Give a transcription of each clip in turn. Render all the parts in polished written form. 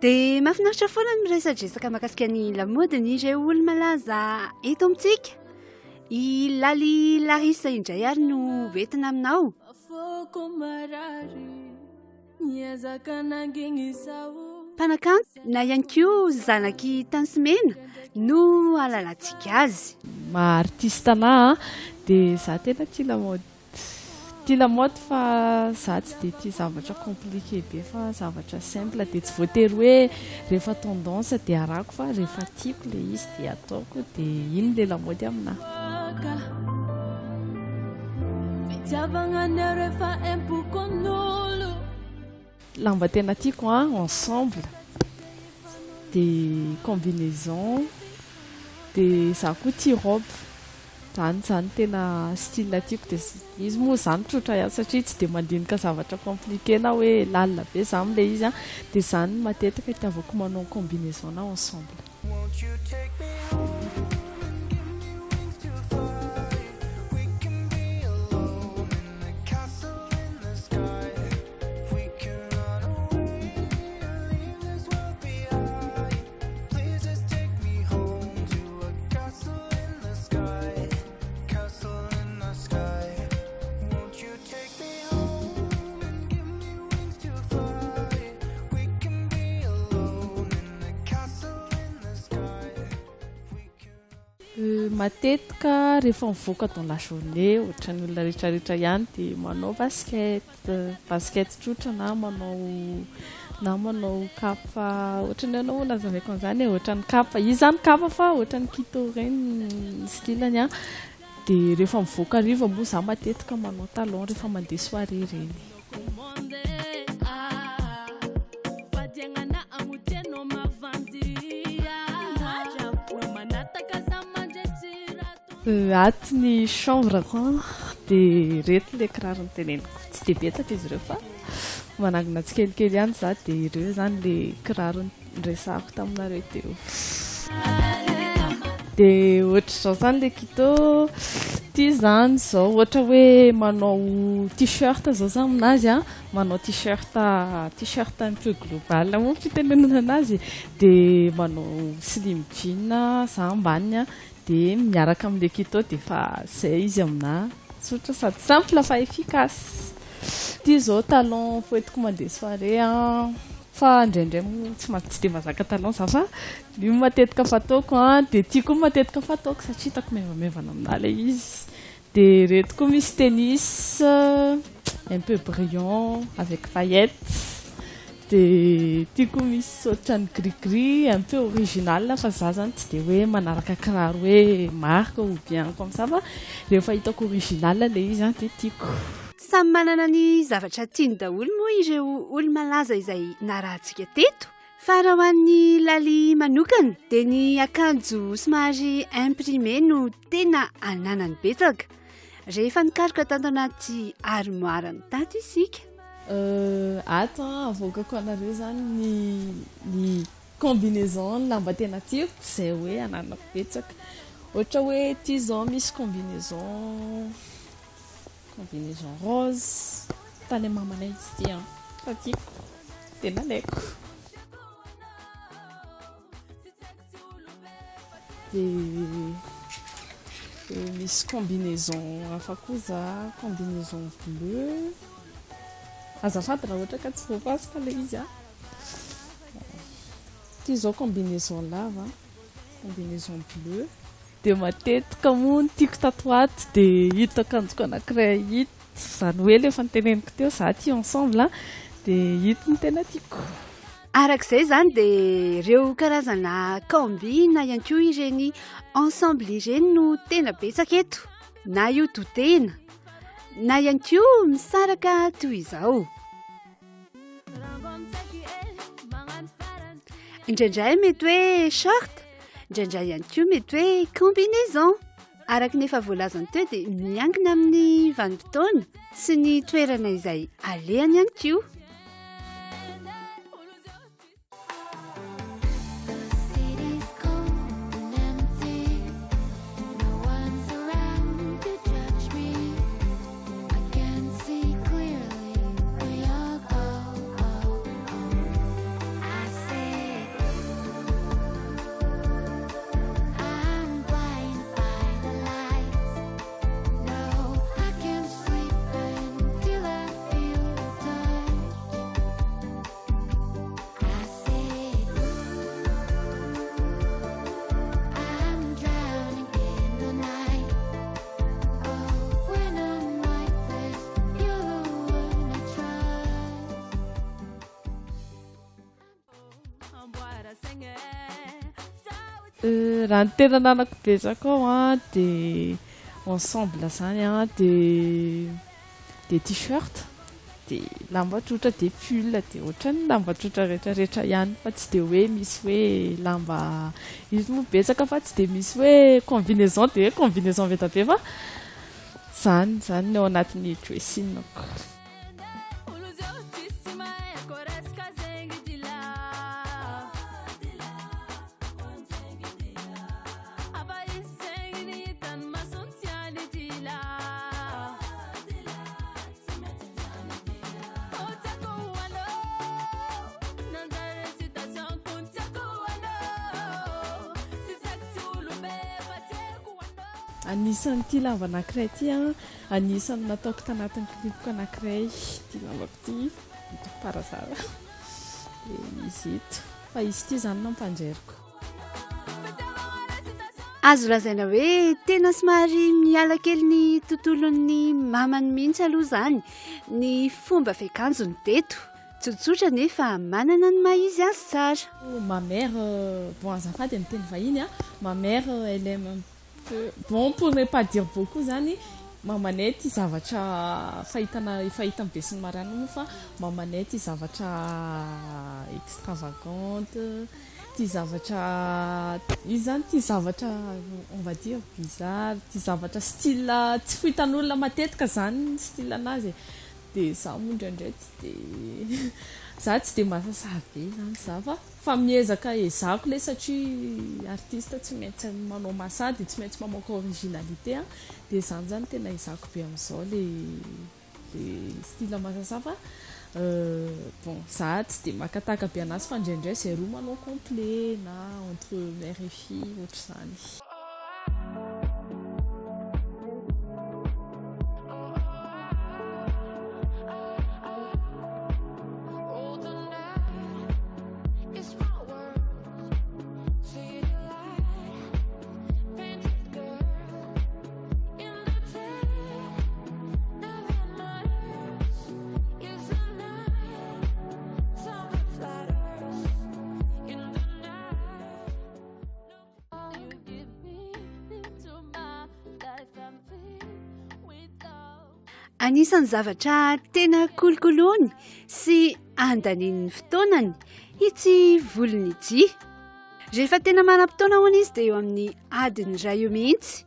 Dia mahafinaritra foana ny miresadresaka mahakasika ny lamaodin'ireo olo-malaza eto amintsika. I Laly Larissa indray ary no hoentina aminao. Mpanakanto na ihany koa zanak'i Tansimena no ahalalantsika azy. Maha artiste anah dia za tena tia lamaody, tia lamaody fa za tsy dia tia zavatra compliqué be fa zavatra simple dia tsy voatery hoe rehefa tendance dia arahako fa rehefa tiako le izy dia ataoko dia iny le lamaody aminah. Lamba tena tiako an, ensemble dia combinaison dia za koa tia robe, zany zany tena style tiako dia izy moa zany tsotra ihany satria tsy dia mandinika zavatra compliqué na hoe lalina be za amin'ilay izy an, dia zany matetika itiavako manao combinaison na ensemble. Matetika rehefa mivoaka dans la journée ohatran'ny olona rehetrarehetra ihany dia manao basket, basket tsotra na manao na manao kapa ohatran'ny ahoana moa no hazavaiko an'izany e, ohatran'ny kapa, izy izany kapa fa ohatran'ny kito ireny ny style-ny an, dia rehefa mivoaka hariva moa izaho matetika manao talon rehefa mandeha soirée ireny. Ato ny chambre-ko an, dia ireto ilay kiraro noteneniko, tsy dia betsaka izy ireo fa manangona tsikelikely ihany izaho dia ireo izany ilay kiraro niresahako taminareo teo. Dia ohatr'izao izany ilay kito, ity izany izao ohatra hoe manao t-shirt izao za aminazy an, manao t-shirt t-shirt un peu global moa ny fitenenana anazy, dia manao slim jean za ambaniny an, dia miaraka amin'ilay kito dia efa izay izy aminà, tsotra sady simple fa efficace. Ity izao talon hoentiko mandeha soirée an. Fa indraindray moa tsy ma- tsy dia mahazaka talon za fa io matetika fataoko an, dia ity koa matetika fataoko satria hitako maivamaivana aminà ilay izy. Dia ireto koa misy tennis un peu brillant avec paillettes, dia ity koa misy ohatran'ny gris gris un peu original fa za zany tsy dia hoe manaraka kiraro hoe marque ou bien comme ça fa rehefa hitako original ilay izy an dia tiako. Samy manana ny zavatra tiany daholo moa ireo olo-malaza izay narahantsika teto fa raha ho an'i Lalie manokana dia ny akanjo somary imprimé no tena ananany betsaka. Rehefa nikaroka tato anaty armoire-ny tato isika. Ato an, avoakako anareo izany ny ny combinaison ny lamba tena tiako izay hoe ananako betsaka. Ohatra hoe ity izao misy combinaison. Combinaison rose tany amin'ny mamanay izy ity an, fa tiako dia nalaiko. Dia misy combinaison hafa koa za, combinaison bleu. Azafady raha ohatra ka tsy voapasoka ilay izy an. Ity izao combinaison lava, combinaison bleu. Dia matetika moa ny tiako tato ho ato dia ito akanjoko anankiray ito, izany hoe ilay efa noteneniko teo, za tia ensemble an, dia ito no tena tiako. Araka izay izany dia ireo karazana combi na ihany koa ireny ensemble ireny no tena betsaka eto, na io to-tena na ihany koa misaraka toy izao. Indraindray mety hoe short, indraindray ihany koa mety hoe combinaison. Araka ny efa voalazany teo dia miankina amin'ny vanim-potoana sy ny toerana izay alehany ihany koa. Raha ny tena ananako betsaka ao an dia ensemble izany an, dia dia t-shirt, dia lamba tsotra, dia pull, dia ohatran'ny lamba tsotra rehetra rehetra ihany fa tsy dia hoe misy hoe lamba izy moa betsaka fa tsy dia misy hoe combinaison dia hoe combinaison be dia be fa izany izany ny ao anatin'ny dressing-ko. Anisan'ity lamba anankiray ity an, anisan'ny nataoko tanatin'ny clip-ko anankiray ity lambako ity, hitako par hasard dia izy ito, fa izy ity izany nampanjairiko. Azo lazaina hoe tena somary miala kely ny tontolon'ny mamany mihitsy aloha izany ny fomba fiakanjony teto. Tsotsotra nefa manana ny maha izy azy tsara. Ma mère, bon azafady amin'ny teny vahiny a, ma mère elle aime un peu, bon pour ne pas dire beaucoup zany, mamanay tia zavatra fahitana efa hitan'ny besinimaro ihany moa fa mamanay tia zavatra extravagante, tia zavatra, izy zany tia zavatra on va dire bizarre, tia zavatra style tsy fohitan'olona matetika zany ny style anazy e. Dia izaho moa indraindray tsy dia izaho tsy dia mahasasahy be izany izaho fa fa miezaka ezahako ilay satria artiste tsy maintsy manao mahasahy dia tsy maintsy mamoaka originalité an, dia izany izany tena ezahako be amin'izao ilay ilay style mahasasahy fa bon izaho tsy dia maka tahaka be an'azy fa indraindray izay roa manao complet na entre mère et fille ohatr'izany. Anisan'ny zavatra tena kolokoloiny sy andaniany ny fotoanany itsy volony ity. Rehefa tena manam-potoana hono izy dia eo amin'ny adiny iray eo mihitsy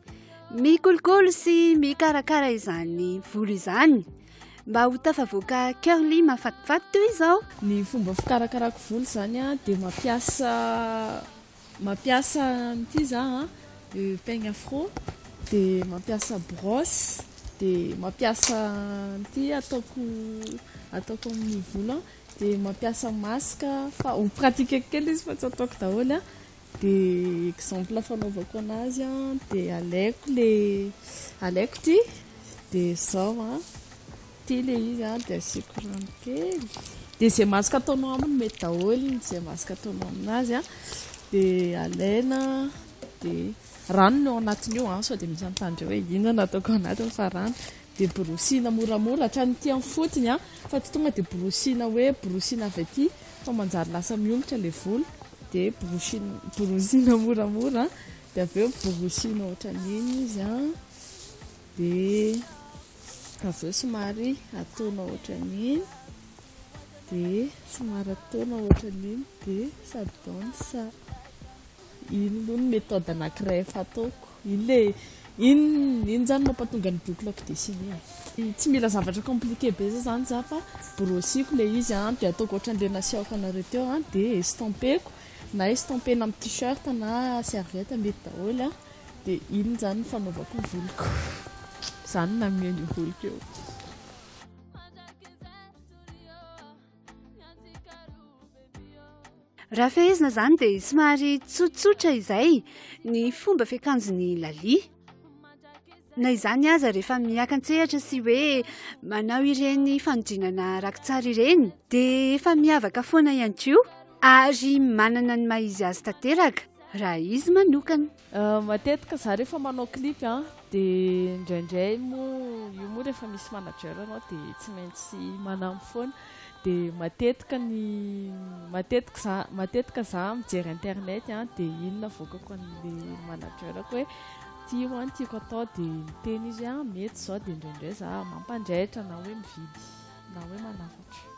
mikolokolo sy mikarakara izany volo izany mba ho tafavoaka curly mahafatifaty toy izao. Ny fomba fikarakarako volo izany dia mampiasa Mampiasa an'ity za an, peigne afro, dia mampiasa brosse, dia mampiasa an'ity ataoko ataoko amin'ny volo an, dia mampiasa masque fa ho pratique kely izy fa tsy ataoko daholo an, dia exemple fanaovako anazy an, dia alaiko le alaiko ity, dia izao an. Ity ilay izy an, dia asiako rano kely. Dia izay masque ataonao aminy mety daholo, izay masque ataonao aminazy an. Dia alaina, dia rano no ao anatin'io an, sao dia misy anontany indray hoe inona no ataoko ao anatiny fa rano. Dia borosina moramora hatrany aty amin'ny fotony an, fa tsy tonga dia borosina hoe borosina avy aty fa manjary lasa miolotra ilay volo. Dia borosina borosina moramora dia avy eo borosina ohatran'iny izy an. Dia avy eo somary ataonao ohatran'iny, dia somary ataonao ohatran'iny, dia ça donne ça. Iny aloha ny méthode anankiray efa ataoko. Iny ilay, iny, iny izany no mampatonga ny boucle-ko dessinée e. Tsy mila zavatra compliqué be izany za fa brosiko ilay izy an, dia ataoko ohatran'ilay nasehoko anareo teo an, dia estompeko, na estompena amin'ny t-shirt na serviette mety daholo an. Dia iny izany ny fanaovako ny voloko. Izany no nanome an'io voloko io. Raha fehezina izany dia somary tsotsotra izay ny fomba fiakanjon'i Lalie. Na izany aza rehefa miakan-tsehatra sy hoe manao ireny fanodinana rakitsary ireny dia efa miavaka foana ihany koa ary manana ny maha izy azy tanteraka raha izy manokana. Matetika za rehefa manao clip an, dia indraindray moa, io moa rehefa misy manager anao dia tsy maintsy manampy foana, Dia matetika ny matetika za matetika za mijery internet an dia iny no avoakako an'ilay manager-ko hoe ity ho'a no tiako atao dia miteny izy hoe mety izao dia indraindray za mampanjaitra na hoe mividy na hoe manafatra.